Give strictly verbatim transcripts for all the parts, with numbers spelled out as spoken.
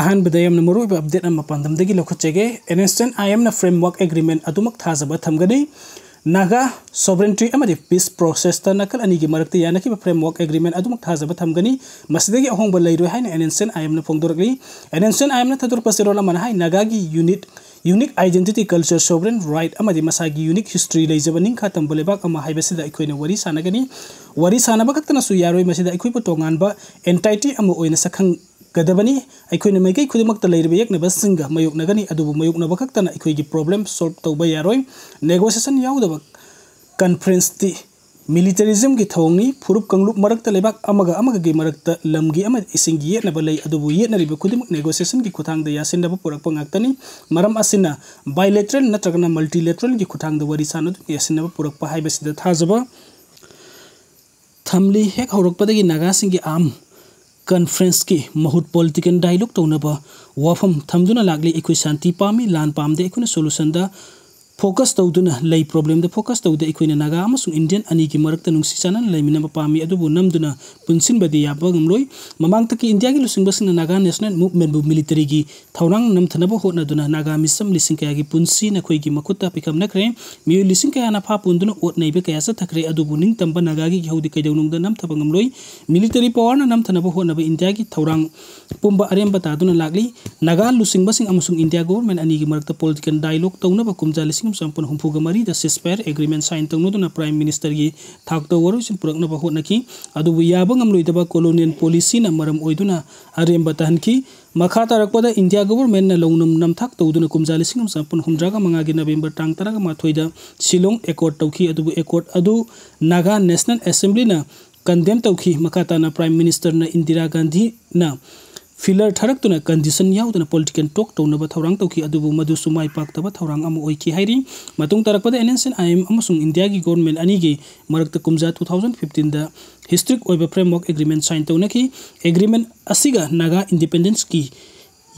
ꯑꯍꯥꯟꯕꯗ ꯌꯥꯝꯅ ꯃꯔꯨꯑꯣꯏꯕ ꯑꯞꯗꯦꯠ ꯑꯃ ꯄꯥꯟꯗꯝꯗꯒꯤ ꯂꯧꯈꯠꯆꯒꯦ꯫ ꯑꯦꯟ ꯑꯦꯁ ꯑꯦꯟ ꯑꯥꯏ ꯑꯦꯝꯅ ꯐ꯭ꯔꯦꯝꯋꯥꯔꯛ ꯑꯦꯒ꯭ꯔꯤꯃꯦꯟ ꯑꯗꯨꯃꯛ ꯊꯥꯖꯕ ꯊꯝꯒꯅꯤ꯫ ꯅꯥꯒꯥ ꯁꯣꯚꯔꯦꯟꯇ꯭ꯔꯤ ꯑꯃꯗꯤ ꯄꯤꯁ ꯄ꯭ꯔꯣꯁꯦꯁꯇ ꯅꯥꯀꯜ ꯑꯅꯤꯒꯤ ꯃꯔꯛꯇ ꯌꯥꯅꯈꯤꯕ ꯐ꯭ꯔꯦꯝꯋꯥꯔꯛ ꯑꯦꯒ꯭ꯔꯤꯃꯦꯟ ꯑꯗꯨꯃꯛ ꯊꯥꯖꯕ ꯊꯝꯒꯅꯤ꯫ ꯃꯁꯤꯗꯒꯤ ꯑꯍꯣꯡꯕ ꯂꯩꯔꯣꯏ ꯍꯥꯏꯅ ꯑꯦꯟ ꯑꯦꯁ ꯑꯦꯟ ꯑꯥꯏ ꯑꯦꯝꯅ ꯐꯣꯡꯗꯣꯔꯛꯂꯤ꯫ ꯑꯦꯟ ꯑꯦꯁ ꯑꯦꯟ ꯑꯥꯏ ꯑꯦꯝꯅ ꯊꯥꯗꯣꯔꯛꯄ ꯆꯦꯔꯣꯜ ꯑꯃꯅ ꯍꯥꯏ, ꯅꯥꯒꯥꯒꯤ unit unique identity, culture, sovereign right ꯑꯃꯗꯤ ꯃꯁꯥꯒꯤ ꯌꯨꯅꯤꯛ ꯍꯤꯁꯇ꯭ꯔꯤ ꯂꯩꯖꯕ ꯅꯤꯡꯈꯥ ꯇꯝꯕ ꯂꯩꯕꯥꯛ ꯑꯃ ꯍꯥꯏꯕꯁꯤꯗ ꯑꯩꯈꯣꯏꯅ ꯋꯥꯔꯤ ꯁꯥꯟꯅꯒꯅꯤ꯫ ꯋꯥꯔꯤ ꯁꯥꯟꯅꯕ ꯈꯛꯇꯅꯁꯨ ꯌꯥꯔꯣꯏ, ꯃꯁꯤꯗ ꯑꯩꯈꯣꯏꯕꯨ ꯇꯣꯉꯥꯟꯕ ꯑꯦꯟꯇꯥꯏꯇꯤ ꯑꯃ ꯑꯣꯏꯅ ꯁꯛꯈꯪꯒꯗꯕꯅꯤ꯫ ꯑꯩꯈꯣꯏꯅ ꯃꯥꯏꯀꯩ ꯈꯨꯗꯤꯡꯃꯛꯇ ꯂꯩꯔꯤꯕ ꯌꯦꯛꯅꯕꯁꯤꯡꯒ ꯃꯥꯌꯣꯛꯅꯒꯅꯤ, ꯑꯗꯨꯕꯨ ꯃꯥꯌꯣꯛꯅꯕ ꯈꯛꯇꯅ ꯑꯩꯈꯣꯏꯒꯤ ꯄ꯭ꯔꯣꯕ꯭ꯂꯦꯝ ꯁꯣꯜꯕ ꯇꯧꯕ ꯌꯥꯔꯣꯏ꯫ ꯅꯦꯒꯣꯁꯤꯌꯦꯁꯟ ꯌꯥꯎꯗꯕ ꯀꯟꯐ꯭ꯔꯦꯟꯁꯇꯤ ꯃꯤꯂꯤꯇꯔꯤꯖꯝꯒꯤ ꯊꯧꯑꯣꯡꯅꯤ꯫ ꯐꯨꯔꯨꯞ ꯀꯥꯡꯂꯨꯞ ꯃꯔꯛꯇ, ꯂꯩꯕꯥꯛ ꯑꯃꯒ ꯑꯃꯒꯒꯤ ꯃꯔꯛꯇ ꯂꯝꯒꯤ ꯑꯃꯗꯤ ꯏꯁꯤꯡꯒꯤ ꯌꯦꯠꯅꯕ ꯂꯩ, ꯑꯗꯨꯕꯨ ꯌꯦꯠꯅꯔꯤꯕ ꯈꯨꯗꯤꯡꯃꯛ ꯅꯦꯒꯣꯁꯤꯌꯦꯁꯟꯒꯤ ꯈꯨꯠꯊꯥꯡꯗ ꯌꯥꯁꯤꯟꯅꯕ ꯄꯨꯔꯛꯄ ꯉꯥꯛꯇꯅꯤ꯫ ꯃꯔꯝ ꯑꯁꯤꯅ ꯕꯥꯏꯂꯦꯇꯔꯦꯜ ꯅꯠꯇ꯭ꯔꯒꯅ ꯃꯜꯇꯤꯂꯦꯇꯔꯦꯜꯒꯤ ꯈꯨꯠꯊꯥꯡꯗ ꯋꯥꯔꯤ ꯁꯥꯟꯅꯗꯨꯅ ꯌꯥꯁꯤꯟꯅꯕ ꯄꯨꯔꯛꯄ ꯍꯥꯏꯕꯁꯤꯗ ꯊꯥꯖꯕ ꯊꯝꯂꯤ꯫ ꯍꯦꯛ ꯍꯧꯔꯛꯄꯗꯒꯤ ꯅꯥꯒꯥꯁꯤꯡꯒꯤ ꯑꯥꯔꯝ ꯀꯟꯐ꯭ꯔꯦꯟꯁꯀꯤ ꯃꯍꯨꯠ ꯄꯣꯂꯤꯇꯤꯀꯦꯜ ꯗꯥꯏꯂꯣꯒ ꯇꯧꯅꯕ ꯋꯥꯐꯝ ꯊꯝꯗꯨꯅ ꯂꯥꯛꯂꯤ꯫ ꯑꯩꯈꯣꯏ ꯁꯥꯟꯇꯤ ꯄꯥꯝꯃꯤ, ꯂꯥꯟ ꯄꯥꯝꯗꯦ꯫ ꯑꯩꯈꯣꯏꯅ ꯁꯣꯂꯨꯁꯟꯗ ꯐꯣꯀꯁ ꯇꯧꯗꯨꯅ ꯂꯩ, ꯄ꯭ꯔꯣꯕ꯭ꯂꯦꯝꯗ ꯐꯣꯀꯁ ꯇꯧꯗꯦ꯫ ꯑꯩꯈꯣꯏꯅ ꯅꯥꯒꯥ ꯑꯃꯁꯨꯡ ꯏꯟꯗꯤꯌꯟ ꯑꯅꯤꯒꯤ ꯃꯔꯛꯇ ꯅꯨꯡꯁꯤ ꯆꯥꯟꯅꯅ ꯂꯩꯃꯤꯟꯅꯕ ꯄꯥꯝꯃꯤ, ꯑꯗꯨꯕꯨ ꯅꯝꯗꯨꯅ ꯄꯨꯟꯁꯤꯟꯕꯗꯤ ꯌꯥꯕ ꯉꯝꯂꯣꯏ꯫ ꯃꯃꯥꯡꯊꯛꯀꯤ ꯏꯟꯗꯤꯌꯥꯒꯤ ꯂꯨꯆꯤꯡꯕꯁꯤꯡꯅ ꯅꯥꯒꯥ ꯅꯦꯁꯅꯦꯜ ꯃꯨꯚꯃꯦꯟꯕꯨ ꯃꯤꯂꯤꯇꯔꯤꯒꯤ ꯊꯧꯔꯥꯡ ꯅꯝꯊꯅꯕ ꯍꯣꯠꯅꯗꯨꯅ ꯅꯥꯒꯥ ꯃꯤꯆꯝ ꯂꯤꯁꯤꯡ ꯀꯌꯥꯒꯤ ꯄꯨꯟꯁꯤ ꯅꯈꯣꯏꯒꯤ ꯃꯈꯨꯠꯇ ꯄꯤꯈꯝꯅꯈ꯭ꯔꯦ꯫ ꯃꯤꯑꯣꯏ ꯂꯤꯁꯤꯡ ꯀꯌꯥꯅ ꯐꯥ ꯄꯨꯟꯗꯨꯅ ꯑꯣꯠ ꯅꯩꯕ ꯀꯌꯥ ꯆꯠꯊꯈ꯭ꯔꯦ, ꯑꯗꯨꯕꯨ ꯅꯤꯡꯇꯝꯕ ꯅꯥꯒꯥꯒꯤ ꯏꯍꯧꯗꯤ ꯀꯩꯗꯧꯅꯨꯡꯗ ꯅꯝꯊꯕ ꯉꯝꯂꯣꯏ꯫ ꯃꯤꯂꯤꯇꯔꯤ ꯄꯋꯥꯔꯅ ꯅꯝꯊꯅꯕ ꯍꯣꯠꯅꯕ ꯏꯟꯗꯤꯌꯥꯒꯤ ꯊꯧꯔꯥꯡ ꯄꯨꯝꯕ ꯑꯔꯦꯝꯕ ꯇꯥꯗꯨꯅ ꯂꯥꯛꯂꯤ꯫ ꯅꯥꯒꯥ ꯂꯨꯆꯤꯡꯕꯁꯤꯡ ꯑꯃꯁꯨꯡ ꯏꯟꯗꯤꯌꯥ ꯒꯣꯚꯔꯟꯃꯦꯟꯠ ꯑꯅꯤꯒꯤ ꯃꯔꯛꯇ ꯄꯣꯂꯤꯇꯤꯀꯦꯜ ꯗꯥꯏꯂꯣꯒ ꯇꯧꯅꯕ ꯀꯨꯝꯖꯥ ꯂꯤꯁꯤꯡ ꯑꯃ ꯆꯃꯥꯄꯟ ꯍꯨꯝꯐꯨꯒ ꯃꯔꯤꯗ ceasefire agreement sign ꯇꯧꯅꯗꯨꯅ ꯄ꯭ꯔꯥꯏꯝ ꯃꯤꯅꯤꯁꯇꯔꯒꯤ ꯊꯥꯛꯇ ꯋꯥꯔꯣꯏꯁꯤꯟ ꯄꯨꯔꯛꯅꯕ ꯍꯣꯠꯅꯈꯤ꯫ ꯑꯗꯨꯕꯨ ꯌꯥꯕ ꯉꯝꯂꯣꯏꯗꯕ ꯀꯣꯂꯣꯅꯤꯌꯦꯜ ꯄꯣꯂꯤꯁꯤꯅ ꯃꯔꯝ ꯑꯣꯏꯗꯨꯅ ꯑꯔꯦꯝꯕ ꯇꯥꯍꯟꯈꯤ꯫ ꯃꯈꯥ ꯇꯥꯔꯛꯄꯗ ꯏꯟꯗꯤꯌꯥ ꯒꯣꯚꯔꯟꯃꯦꯟꯠꯅ ꯂꯧꯅꯝ ꯅꯝꯊꯥꯛ ꯇꯧꯗꯨꯅ ꯀꯨꯝꯖꯥ ꯂꯤꯁꯤꯡ ꯑꯃ ꯆꯃꯥꯄꯟ ꯍꯨꯝꯗ꯭ꯔꯥꯒ ꯃꯉꯥꯒꯤ ꯅꯕꯦꯝꯕꯔ ꯇꯥꯡ ꯇꯔꯥꯃꯥꯊꯣꯏꯗ ꯁꯤꯂꯣꯡ ꯑꯦꯀꯣꯔꯗ ꯇꯧꯈꯤ꯫ ꯑꯗꯨꯕꯨ ꯑꯦꯀꯣꯔꯗ ꯑꯗꯨ ꯅꯥꯒꯥ ꯅꯦꯁꯅꯦꯜ ꯑꯦꯁꯦꯝꯕ꯭ꯂꯤꯅ ꯀꯟꯗꯦꯝ ꯇꯧꯈꯤ꯫ ꯃꯈꯥ ꯇꯥꯅ ꯄ꯭ꯔꯥꯏꯝ ꯃꯤꯅꯤꯁꯇꯔꯅ ꯏꯟꯗꯤꯔꯥ ꯒꯥꯟꯙꯤꯅ ꯐꯤꯂꯔ ꯊꯥꯔꯛꯇꯨꯅ ꯀꯟꯗꯤꯁꯟ ꯌꯥꯎꯗꯅ ꯄꯣꯂꯤꯇꯤꯀꯦꯜ ꯇꯣꯛ ꯇꯧꯅꯕ ꯊꯧꯔꯥꯡ ꯇꯧꯈꯤ, ꯑꯗꯨꯕꯨ ꯃꯗꯨꯁꯨ ꯃꯥꯏ ꯄꯥꯛꯇꯕ ꯊꯧꯔꯥꯡ ꯑꯃ ꯑꯣꯏꯈꯤ ꯍꯥꯏꯔꯤ꯫ ꯃꯇꯨꯡ ꯇꯥꯔꯛꯄꯗ N S N I M ꯑꯃꯁꯨꯡ ꯏꯟꯗꯤꯌꯥꯒꯤ ꯒꯣꯚꯔꯟꯃꯦꯟꯠ ꯑꯅꯤꯒꯤ ꯃꯔꯛꯇ ꯀꯨꯝꯖꯥ ꯇꯨ ꯊꯥꯎꯖꯟ ꯐꯤꯐꯇꯤꯟꯗ ꯍꯤꯁꯇ꯭ꯔꯤꯛ ꯑꯣꯏꯕ ꯐ꯭ꯔꯦꯝꯋꯥꯔꯛ ꯑꯦꯒ꯭ꯔꯤꯃꯦꯟꯠ ꯁꯥꯏꯟ ꯇꯧꯅꯈꯤ꯫ ꯑꯦꯒ꯭ꯔꯤꯃꯦꯟꯠ ꯑꯁꯤꯒ ꯅꯥꯒꯥ ꯏꯟꯗꯤꯄꯦꯟꯗꯦꯟꯁꯀꯤ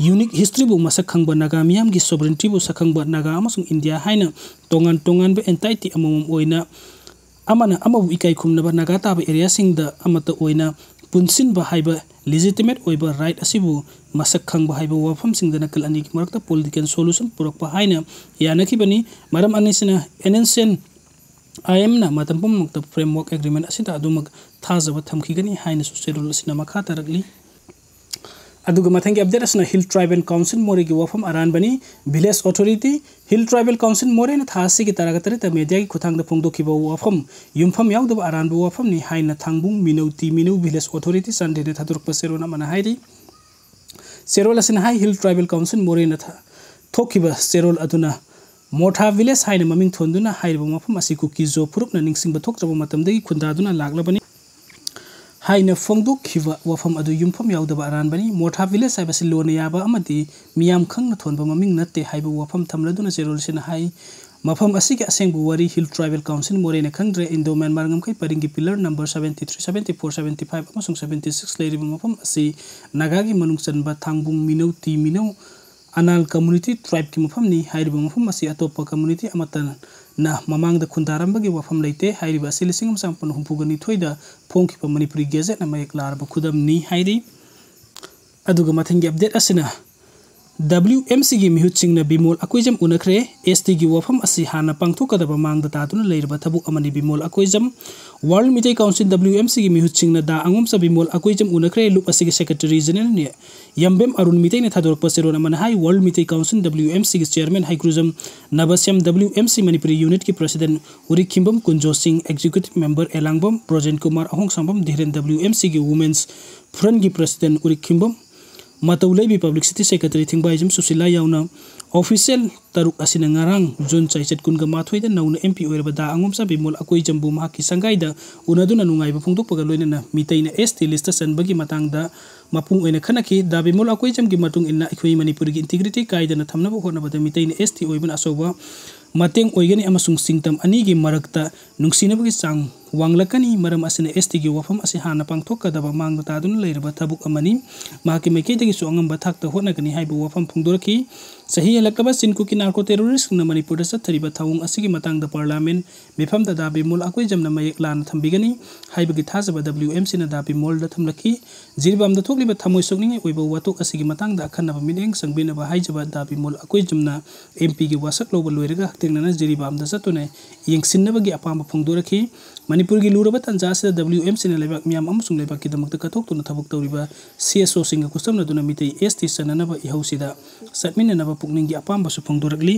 ꯌꯨꯅꯤꯛ ꯍꯤꯁꯇ꯭ꯔꯤꯕꯨ ꯃꯁꯛ ꯈꯪꯕ, ꯅꯥꯒꯥ ꯃꯤꯌꯥꯝꯒꯤ ꯁꯣꯚꯔꯦꯟꯇ꯭ꯔꯤꯕꯨ ꯁꯛꯈꯪꯕ, ꯅꯥꯒꯥ ꯑꯃꯁꯨꯡ ꯏꯟꯗꯤꯌꯥ ꯍꯥꯏꯅ ꯇꯣꯉꯥꯟ ꯇꯣꯉꯥꯟꯕ ꯑꯦꯟꯇꯥꯏꯇꯤ ꯑꯃꯃꯝ ꯑꯣꯏꯅ ꯑꯃꯅ ꯑꯃꯕꯨ ꯏꯀꯥꯏ ꯈꯨꯝꯅꯕ ꯅꯥꯒꯥ ꯇꯥꯕ ꯑꯦꯔꯤꯌꯥꯁꯤꯡꯗ ꯑꯃꯠꯇ ꯑꯣꯏꯅ ꯄꯨꯟꯁꯤꯟꯕ ꯍꯥꯏꯕ legitimate ꯑꯣꯏꯕ right ꯑꯁꯤꯕꯨ ꯃꯁꯛ ꯈꯪꯕ ꯍꯥꯏꯕ ꯋꯥꯐꯝꯁꯤꯡꯗ ꯅꯥꯀꯜ ꯑꯅꯤꯒꯤ ꯃꯔꯛꯇ political solution ꯄꯨꯔꯛꯄ ꯍꯥꯏꯅ ꯌꯥꯅꯈꯤꯕꯅꯤ꯫ ꯃꯔꯝ ꯑꯅꯤꯁꯤꯅ N N C N I M ꯅ ꯃꯇꯝ ꯄꯨꯝꯅꯃꯛꯇ framework agreement ꯑꯁꯤꯗ ꯑꯗꯨꯃꯛ ꯊꯥꯖꯕ ꯊꯝꯈꯤꯒꯅꯤ ꯍꯥꯏꯅꯁꯨ ꯆꯦꯔꯣꯜ ꯑꯁꯤꯅ ꯃꯈꯥ ꯇꯥꯔꯛꯂꯤ꯫ ꯑꯗꯨꯒ ꯃꯊꯪꯒꯤ update ꯑꯁꯤꯅ Hill Tribal Council ꯃꯣꯔꯦꯒꯤ ꯋꯥꯐꯝ ꯑꯔꯥꯟꯕꯅꯤ꯫ Village Authority, Hill Tribal Council ꯃꯣꯔꯦꯅ ꯊꯥ ꯑꯁꯤꯒꯤ ꯇꯔꯥꯒ ꯇꯔꯦꯠꯇ mediaꯒꯤ ꯈꯨꯠꯊꯥꯡꯗ ꯐꯣꯡꯗꯣꯛꯈꯤꯕ ꯋꯥꯐꯝ ꯌꯨꯝꯐꯝ ꯌꯥꯎꯗꯕ ꯑꯔꯥꯟꯕ ꯋꯥꯐꯝꯅꯤ ꯍꯥꯏꯅ ꯊꯥꯡꯕꯨꯡ ꯃꯤꯅꯧ ꯇꯤ ꯃꯤꯅꯧ Village Authority ꯆꯥꯟꯗꯦꯜꯗ ꯊꯥꯗꯣꯔꯛꯄ ꯆꯦꯔꯣꯜ ꯑꯃꯅ ꯍꯥꯏꯔꯤ꯫ ꯆꯦꯔꯣꯜ ꯑꯁꯤꯅ ꯍꯥꯏ, Hill Tribal Council ꯃꯣꯔꯦꯅ ꯊ-, ꯊꯣꯛꯈꯤꯕ ꯆꯦꯔꯣꯜ ꯑꯗꯨꯅ ꯃꯣꯊꯥ Village ꯍꯥꯏꯅ ꯃꯃꯤꯡ ꯊꯣꯟꯗꯨꯅ ꯍꯥꯏꯔꯤꯕ ꯃꯐꯝ ꯑꯁꯤ ꯀꯨꯀꯤ-ꯖꯣ ꯐꯨꯔꯨꯞꯅ ꯅꯤꯡꯁꯤꯡꯕ ꯊꯣꯛꯇ꯭ꯔꯕ ꯃꯇꯝꯗꯒꯤ ꯈꯨꯟꯗꯥꯗꯨꯅ ꯂꯥꯛꯂꯕꯅꯤ ꯍꯥꯏꯅ ꯐꯣꯡꯗꯣꯛꯈꯤꯕ ꯋꯥꯐꯝ ꯑꯗꯨ ꯌꯨꯝꯐꯝ ꯌꯥꯎꯗꯕ ꯑꯔꯥꯟꯕꯅꯤ꯫ ꯃꯣꯊꯥ Village ꯍꯥꯏꯕꯁꯤ ꯂꯣꯟꯅ ꯌꯥꯕ ꯑꯃꯗꯤ ꯃꯤꯌꯥꯝ ꯈꯪꯅ ꯊꯣꯟꯕ ꯃꯃꯤꯡ ꯅꯠꯇꯦ ꯍꯥꯏꯕ ꯋꯥꯐꯝ ꯊꯝꯂꯗꯨꯅ ꯆꯦꯔꯣꯜꯁꯤꯅ ꯍꯥꯏ, ꯃꯐꯝ ꯑꯁꯤꯒꯤ ꯑꯁꯦꯡꯕ ꯋꯥꯔꯤ Hill Tribal Council ꯃꯣꯔꯦꯅ ꯈꯪꯗ꯭ꯔꯦ꯫ Indo-Myanmar ꯉꯝꯈꯩ ꯄꯔꯤꯡꯒꯤ pillar number seventy three, seventy four, seventy five ꯑꯃꯁꯨꯡ seventy six ꯂꯩꯔꯤꯕ ꯃꯐꯝ ꯑꯁꯤ ꯅꯥꯒꯥꯒꯤ ꯃꯅꯨꯡ ꯆꯟꯕ ꯊꯥꯡꯕꯨꯡ ꯃꯤꯅꯧ ꯇꯤ ꯃꯤꯅꯧ ꯑꯅꯥꯜ community tribeꯀꯤ ꯃꯐꯝꯅꯤ꯫ ꯍꯥꯏꯔꯤꯕ ꯃꯐꯝ ꯑꯁꯤ ꯑꯇꯣꯞꯄ community ꯑꯃꯠꯇꯅ ꯃꯃꯥꯡꯗ ꯈꯨꯟꯗꯥꯔꯝꯕꯒꯤ ꯋꯥꯐꯝ ꯂꯩꯇꯦ꯫ ꯍꯥꯏꯔꯤꯕ ꯑꯁꯤ ꯂꯤꯁꯤꯡ ꯑꯃ ꯆꯥꯃꯥꯄꯟ ꯍꯨꯝꯐꯨꯒ ꯅꯤꯊꯣꯏꯗ ꯐꯣꯡꯈꯤꯕ ꯃꯅꯤꯄꯨꯔꯤ Gazetteꯅ ꯃꯌꯦꯛ ꯂꯥꯔꯕ ꯈꯨꯗꯝꯅꯤ ꯍꯥꯏꯔꯤ꯫ ꯑꯗꯨꯒ ꯃꯊꯪꯒꯤ update ꯑꯁꯤꯅ W M Cꯒꯤ ꯃꯤꯍꯨꯠꯁꯤꯡꯅ Bimol Akoijam ꯎꯅꯈ꯭ꯔꯦ꯫ S Tꯒꯤ ꯋꯥꯐꯝ ꯑꯁꯤ ꯍꯥꯟꯅ ꯄꯥꯡꯊꯣꯛꯀꯗꯕ ꯃꯥꯡꯗ ꯇꯥꯗꯨꯅ ꯂꯩꯔꯕ ꯊꯕꯛ ꯑꯃꯅꯤ꯫ Bimol Akoijam. World Meitei Council W M Cꯒꯤ ꯃꯤꯍꯨꯠꯁꯤꯡꯅ ꯗꯥ ꯑꯉꯣꯝꯆꯥ ꯕꯤꯃꯣꯜ ꯑꯀꯣꯏꯖꯝ ꯎꯅꯈ꯭ꯔꯦ꯫ ꯂꯨꯞ ꯑꯁꯤꯒꯤ Secretary Generalꯅꯤ ꯌꯥꯝꯕꯦꯝ ꯑꯔꯨꯟ ꯃꯤꯇꯩꯅ ꯊꯥꯗꯣꯔꯛꯄ ꯆꯦꯔꯣꯜ ꯑꯃꯅ ꯍꯥꯏ, World Meitei Council W M Cꯒꯤ Chairman ꯍꯩꯀ꯭ꯔꯨꯖꯝ ꯅꯕꯁ꯭ꯌꯥꯝ W M C Manipuri Unitꯀꯤ President ꯎꯔꯤꯛꯈꯤꯝꯕꯝ Kunjo ꯁꯤꯡ, Executive Member ꯑꯦꯂꯥꯡꯕꯝ ꯕ꯭ꯔꯣꯖꯦꯟ ꯀꯨꯃꯥꯔ ꯑꯍꯣꯡꯁꯥꯡꯕꯝ, ꯙꯤꯔꯦꯟ W M Cꯒꯤ Women's Frontꯀꯤ President ꯎꯔꯤꯛꯈꯤꯝꯕꯝ ꯃꯇꯧ ꯂꯩꯕꯤ, Publicity Secretary ꯊꯤꯡꯕꯥꯏꯖꯝ ꯁꯨꯁꯤꯂꯥ ꯌꯥꯎꯅ official ꯇꯔꯨꯛ ꯑꯁꯤꯅ ꯉꯔꯥꯡ June ꯆꯩꯆꯠ ꯀꯨꯟꯒ ꯃꯥꯊꯣꯏꯗ ꯅꯧꯅ M P ꯑꯣꯏꯔꯕ ꯗꯥ ꯑꯉꯣꯝꯆꯥ ꯕꯤꯃꯣꯜ ꯑꯀꯣꯏꯖꯝꯕꯨ ꯃꯍꯥꯛꯀꯤ ꯁꯪꯒꯥꯏꯗ ꯎꯅꯗꯨꯅ ꯅꯨꯡꯉꯥꯏꯕ ꯐꯣꯡꯗꯣꯛꯄꯒ ꯂꯣꯏꯅꯅ ꯃꯤꯇꯩꯅ S T listꯇ ꯆꯟꯕꯒꯤ ꯃꯇꯥꯡꯗ ꯃꯄꯨꯡ ꯑꯣꯏꯅ ꯈꯟꯅꯈꯤ꯫ ꯗꯥ ꯕꯤꯃꯣꯜ ꯑꯀꯣꯏꯖꯝꯒꯤ ꯃꯇꯨꯡ ꯏꯟꯅ ꯑꯩꯈꯣꯏ ꯃꯅꯤꯄꯨꯔꯒꯤ integrity ꯀꯥꯏꯗꯅ ꯊꯝꯅꯕ ꯍꯣꯠꯅꯕꯗ ꯃꯤꯇꯩꯅ S T ꯑꯣꯏꯕꯅ ꯑꯆꯧꯕ ꯃꯇꯦꯡ ꯑꯣꯏꯒꯅꯤ ꯑꯃꯁꯨꯡ ꯁꯤꯡꯇꯝ ꯑꯅꯤꯒꯤ ꯃꯔꯛꯇ ꯅꯨꯡꯁꯤꯅꯕꯒꯤ ꯆꯥꯡ ꯋꯥꯡꯂꯛꯀꯅꯤ꯫ ꯃꯔꯝ ꯑꯁꯤꯅ S Tꯒꯤ ꯋꯥꯐꯝ ꯑꯁꯤ ꯍꯥꯟꯅ ꯄꯥꯡꯊꯣꯛꯀꯗꯕ ꯃꯥꯡꯗ ꯇꯥꯗꯨꯅ ꯂꯩꯔꯕ ꯊꯕꯛ ꯑꯃꯅꯤ꯫ ꯃꯍꯥꯛꯀꯤ ꯃꯥꯏꯀꯩꯗꯒꯤꯁꯨ ꯑꯉꯝꯕ ꯊꯥꯛꯇ ꯍꯣꯠꯅꯒꯅꯤ ꯍꯥꯏꯕ ꯋꯥꯐꯝ ꯐꯣꯡꯗꯣꯔꯛꯈꯤ꯫ ꯆꯍꯤ ꯍꯦꯜꯂꯛꯂꯕ ꯆꯤꯟ ꯀꯨꯀꯤ ꯅꯥꯔꯀꯣ ꯇꯦꯔꯣꯔꯤꯁꯁꯤꯡꯅ ꯃꯅꯤꯄꯨꯔꯗ ꯆꯠꯊꯔꯤꯕ ꯊꯧꯑꯣꯡ ꯑꯁꯤꯒꯤ ꯃꯇꯥꯡꯗ ꯄꯥꯔꯂꯤꯌꯥꯃꯦꯟ ꯃꯤꯐꯝꯗ ꯗꯥ ꯕꯤꯃꯣꯜ ꯑꯀꯣꯏꯖꯝꯅ ꯃꯌꯦꯛ ꯂꯥꯟꯅ ꯊꯝꯕꯤꯒꯅꯤ ꯍꯥꯏꯕꯒꯤ ꯊꯥꯖꯕ W M Cꯅ ꯗꯥ ꯕꯤꯃꯣꯜꯗ ꯊꯝꯂꯛꯈꯤ꯫ ꯖꯤꯔꯤꯕꯥꯝꯗ ꯊꯣꯛꯂꯤꯕ ꯊꯃꯣꯏ ꯁꯣꯛꯅꯤꯡꯉꯥꯏ ꯑꯣꯏꯕ ꯋꯥꯊꯣꯛ ꯑꯁꯤꯒꯤ ꯃꯇꯥꯡꯗ ꯑꯈꯟꯅꯕ ꯃꯤꯠꯌꯦꯡ ꯆꯪꯕꯤꯅꯕ ꯍꯥꯏꯖꯕ ꯗꯥ ꯕꯤꯃꯣꯜ ꯑꯀꯣꯏꯖꯝꯅ M Pꯒꯤ ꯋꯥꯁꯛ ꯂꯧꯕ ꯂꯣꯏꯔꯒ ꯍꯛꯊꯦꯡꯅꯅ ꯖꯤꯔꯤꯕꯥꯝꯗ ꯆꯠꯇꯨꯅ ꯌꯦꯡꯁꯤꯟꯅꯕꯒꯤ ꯑꯄꯥꯝꯕ ꯐꯣꯡꯗꯣꯔꯛꯈꯤ꯫ ꯃꯅꯤꯄꯨꯔꯒꯤ ꯂꯨꯔꯕ ꯇꯥꯟꯖꯥ ꯑꯁꯤꯗ W M Cꯅ ꯂꯩꯕꯥꯛ ꯃꯤꯌꯥꯝ ꯑꯃꯁꯨꯡ ꯂꯩꯕꯥꯛꯀꯤꯗꯃꯛꯇ ꯀꯠꯊꯣꯛꯇꯨꯅ ꯊꯕꯛ ꯇꯧꯔꯤꯕ C S Oꯁꯤꯡꯒ ꯈꯨꯠꯁꯝꯅꯗꯨꯅ Meitei S T ꯆꯟꯅꯅꯕ ꯏꯍꯧꯁꯤꯗ ꯆꯠꯃꯤꯟꯅꯅꯕ ꯄꯨꯛꯅꯤꯡꯒꯤ ꯑꯄꯥꯝꯕꯁꯨ ꯐꯣꯡꯗꯣꯔꯛꯂꯤ꯫